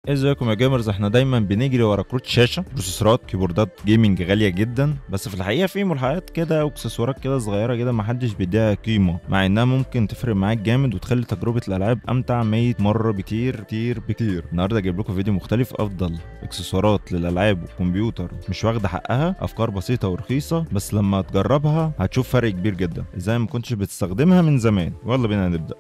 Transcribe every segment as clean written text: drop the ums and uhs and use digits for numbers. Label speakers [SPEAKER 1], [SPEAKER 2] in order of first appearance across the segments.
[SPEAKER 1] ازيكم يا gamers؟ احنا دايما بنجري ورا كروت شاشة، بروسيسورات، كيبوردات gaming غالية جدا، بس في الحقيقة في ملحقات كده واكسسوارات كده صغيرة كده محدش بيديها قيمة، مع انها ممكن تفرق معاك جامد وتخلي تجربه الالعاب امتع 100 مرة بكتير كتير بكتير. النهارده جايب لكم فيديو مختلف، افضل اكسسوارات للالعاب والكمبيوتر مش واخده حقها، افكار بسيطة ورخيصه بس لما تجربها هتشوف فرق كبير جدا ازاي ما كنتش بتستخدمها من زمان. يلا بينا نبدا.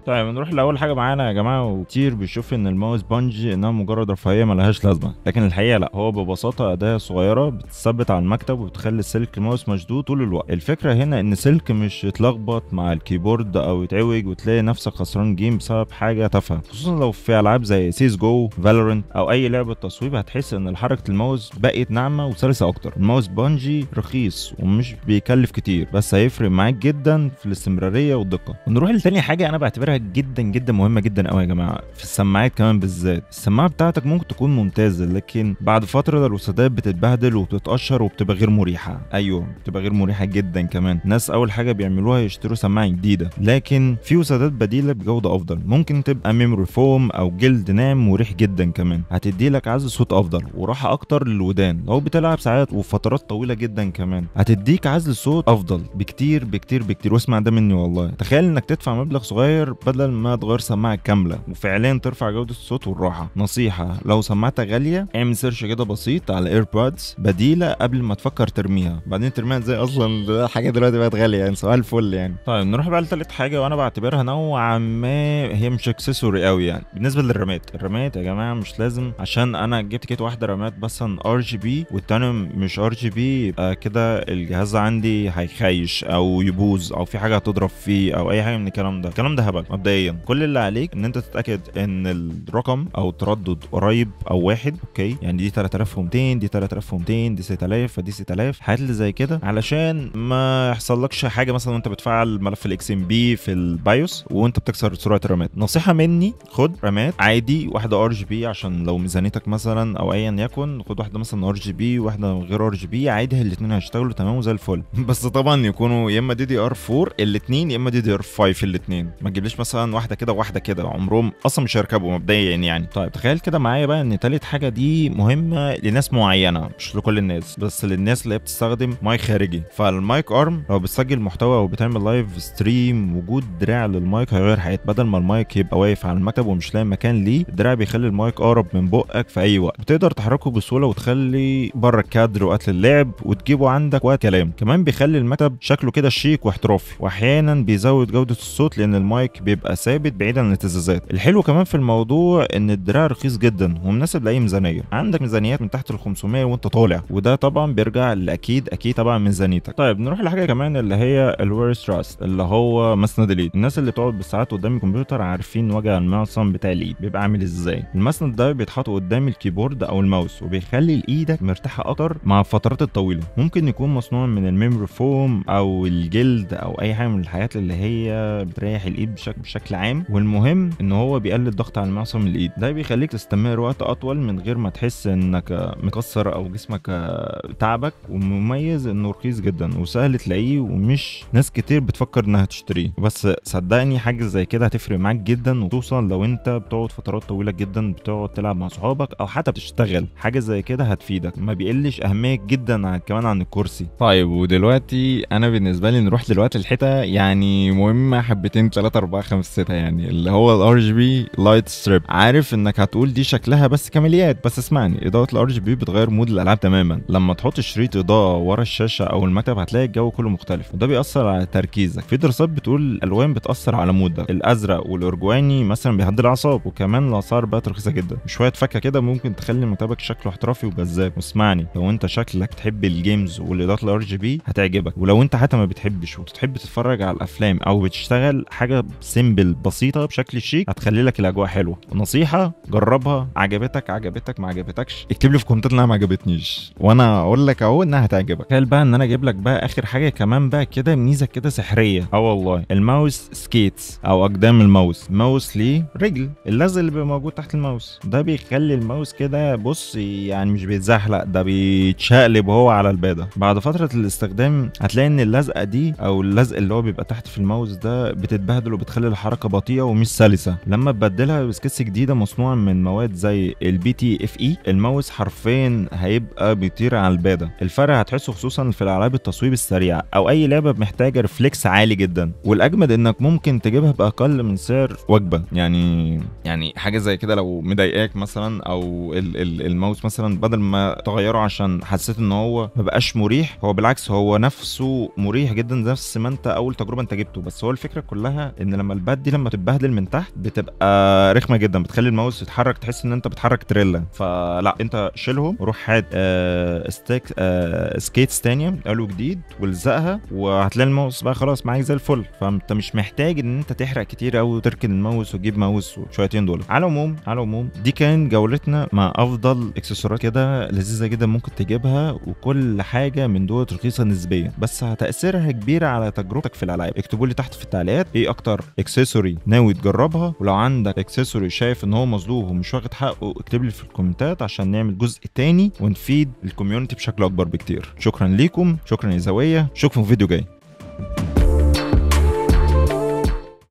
[SPEAKER 1] طيب نروح لاول حاجة معانا يا جماعة، وكتير بيشوف ان ال mouse bungee انها مجرد رفاهية ملهاش لازمه، لكن الحقيقة لا، هو ببساطة اداه صغيرة بتثبت على المكتب وبتخلي سلك الماوس مشدود طول الوقت. الفكرة هنا ان سلك مش يتلخبط مع ال keyboard او يتعوج وتلاقي نفسك خسران game بسبب حاجة تافهة، خصوصا لو في العاب زي CS:GO، Valorant او اي لعبه تصويب هتحس ان حركة الماوس بقت ناعمة وسلسه اكتر. ال mouse bungee رخيص ومش بيكلف كتير، بس هيفرق معاك جدا في الاستمرارية والدقه. ونروح لتاني حاجة انا بعتبرها جدا جدا مهمة جدا قوي يا جماعة، في السماعات كمان بالذات. السماعة بتاعتك ممكن تكون ممتازة، لكن بعد فترة الوسادات بتتبهدل وبتتقشر وبتبقى غير مريحه. ايوه بتبقى غير مريحه جدا كمان. الناس اول حاجة بيعملوها يشتروا سماعه جديدة، لكن في وسادات بديله بجوده افضل، ممكن تبقى memory foam او جلد ناعم مريح جدا كمان، هتدي لك عزل صوت افضل وراحة اكتر للودان لو بتلعب ساعات وفترات طويلة جدا كمان. هتديك عزل صوت افضل بكتير بكتير بكتير، واسمع ده مني والله. تخيل انك تدفع مبلغ صغير بدل ما تغير سماعه كاملة وفعليا ترفع جوده الصوت والراحة. نصيحة، لو سماعتك غالية اعمل search كده بسيط على AirPods بديله قبل ما تفكر ترميها. بعدين ترميها ازاي اصلا؟ ده حاجة دلوقتي بقت غالية يعني، سؤال فل يعني. طيب نروح بقى لثالث حاجة، وانا بعتبرها نوعا ما هي مش accessory قوي يعني. بالنسبة للرامات، الرامات يا جماعة مش لازم عشان انا جبت kit واحدة رامات مثلا RGB والثانية مش RGB يبقى كده الجهاز عندي هيخيش او يبوظ او في حاجة هتضرب فيه او اي حاجة من الكلام ده. الكلام ده هبل. مبدئيا كل اللي عليك ان انت تتاكد ان الرقم او التردد قريب او واحد، okay؟ يعني دي 3200، دي 3200، دي 6000، فدي 6000، حاجات اللي زي كده، علشان ما يحصلكش حاجة مثلا وانت بتفعل ملف ال XMP في ال BIOS وانت بتكسر سرعة الرامات. نصيحة مني، خد رامات عادي واحدة RGB، عشان لو ميزانيتك مثلا او ايا يكن، خد واحدة مثلا RGB وواحدة غير RGB عادي، الاثنين هيشتغلوا تمام وزي الفل. بس طبعا يكونوا يا اما DDR 4 الاثنين يا اما DDR 5 الاثنين، ما تجيبليش مثلا واحدة كده وواحدة كده، عمرهم اصلا مش هيركبوا مبدئيا يعني. طيب تخيل كده معايا بقى ان تالت حاجة دي مهمة لناس معينة، مش لكل الناس، بس للناس اللي هي بتستخدم مايك خارجي. فال mic arm لو بتسجل محتوى او بتعمل live stream، وجود دراع للمايك هيغير حياتك. بدل ما المايك يبقى واقف على المكتب ومش لاقي مكان ليه، الدراع بيخلي المايك اقرب من بقك في اي وقت، بتقدر تحركه بسهولة وتخلي بره الكادر وقت اللعب وتجيبه عندك وقت كلام. كمان بيخلي المكتب شكله كده شيك واحترافي، واحيانا بيزود جوده الصوت لان المايك بيبقى ثابت بعيد عن الاهتزازات. الحلو كمان في الموضوع ان الدراع رخيص جدا ومناسب لاي ميزانية، عندك ميزانيات من تحت ال 500 وانت طالع، وده طبعا بيرجع لاكيد اكيد طبعا ميزانيتك. طيب نروح لحاجة كمان اللي هي ال wrist rest، اللي هو مسند اليد. الناس اللي بتقعد بالساعات قدام الكمبيوتر عارفين وجع المعصم بتاع الايد بيبقى عامل ازاي. المسند ده بيتحط قدام ال keyboard او الماوس وبيخلي ايدك مرتاحة اكتر مع الفترات الطويلة. ممكن يكون مصنوع من ال memory foam او الجلد او اي حاجة من الحاجات اللي هي بتريح الايد بشكل عام، والمهم ان هو بيقلل الضغط على معصم الايد، ده بيخليك تستمر وقت اطول من غير ما تحس انك مكسر او جسمك تعبك. ومميز انه رخيص جدا وسهل تلاقيه ومش ناس كتير بتفكر انها تشتريه، بس صدقني حاجة زي كده هتفرق معاك جدا، وخصوصا لو انت بتقعد فترات طويلة جدا بتقعد تلعب مع صحابك او حتى بتشتغل، حاجة زي كده هتفيدك، ما بيقلش اهمية جدا عن كمان عن الكرسي.
[SPEAKER 2] طيب ودلوقتي انا بالنسبة لي نروح دلوقتي الحتة يعني مهمة حبتين 3 4 5 6 يعني، اللي هو ال RGB light strip. عارف انك هتقول دي شكلها بس كماليات، بس اسمعني، اضاءه ال RGB بتغير mood الالعاب تماما. لما تحط شريط اضاءه ورا الشاشة او المكتب هتلاقي الجو كله مختلف، وده بيأثر على تركيزك. في دراسات بتقول الالوان بتأثر على مودك، الازرق والارجواني مثلا بيهدي الاعصاب، وكمان الاسعار بقت رخيصة جدا، شوية فكه كده ممكن تخلي مكتبك شكله احترافي وجذاب. واسمعني، لو انت شكلك تحب ال games والاضاءات ال RGB هتعجبك، ولو انت حتى ما بتحبش وبتحب تتفرج على الافلام او بتشتغل حاجة simple
[SPEAKER 1] simple بسيطة بشكل شيك هتخلي لك الاجواء حلوة. نصيحة جربها، عجبتك عجبتك، ما عجبتكش اكتب لي في كومنتات انها ما عجبتنيش وانا اقول لك اهو انها هتعجبك. تخيل بقى ان انا اجيب لك بقى اخر حاجة كمان بقى كده، ميزة كده سحريه، والله ال mouse skates او اقدام الماوس. ماوس ليه رجل، اللزق اللي بيبقى موجود تحت الماوس ده بيخلي الماوس كده بص يعني مش بيتزحلق، ده بيتشقلب وهو على الباده. بعد فترة الاستخدام هتلاقي ان اللزقه دي او اللزق اللي هو بيبقى تحت في الماوس ده بتتبهدل وبتخلي الحركة بطيئه ومش سلسه. لما تبدلها ب skates جديدة مصنوعة من مواد زي ال PTFE، الماوس حرفيا هيبقى بيطير على الباده. الفرق هتحسه خصوصا في الالعاب التصويب السريعة او اي لعبه محتاجه reflex عالي جدا. والاجمد انك ممكن تجيبها باقل من سعر وجبة، يعني حاجة زي كده لو مضايقاك مثلا، او الماوس مثلا بدل ما تغيره عشان حسيت ان هو ما بقاش مريح، هو بالعكس هو نفسه مريح جدا نفس ما انت اول تجربه انت جبته. بس هو الفكرة كلها ان لما ال pad دي لما تتبهدل من تحت بتبقى رخمة جدا، بتخلي الماوس يتحرك تحس ان انت بتحرك تريلا. فلا انت شيلهم وروح هات skates تانية قالوا جديد والزقها، وهتلاقي الماوس بقى خلاص معاك زي الفل. فانت مش محتاج ان انت تحرق كتير او تركن الماوس وتجيب ماوس وشويتين دول. على العموم دي كان جولتنا مع افضل اكسسوارات كده لذيذة جدا ممكن تجيبها، وكل حاجة من دول رخيصة نسبيا بس تاثيرها كبيرة على تجربتك في الالعاب. اكتبوا لي تحت في التعليقات ايه اكتر accessory ناوي تجربها، ولو عندك accessory شايف ان هو مظلوم ومش واخد حقه اكتب لي في الكومنتات عشان نعمل جزء تاني ونفيد ال community بشكل اكبر بكتير. شكرا ليكم، شكرا يا زاوية، اشوفكم في فيديو جاي.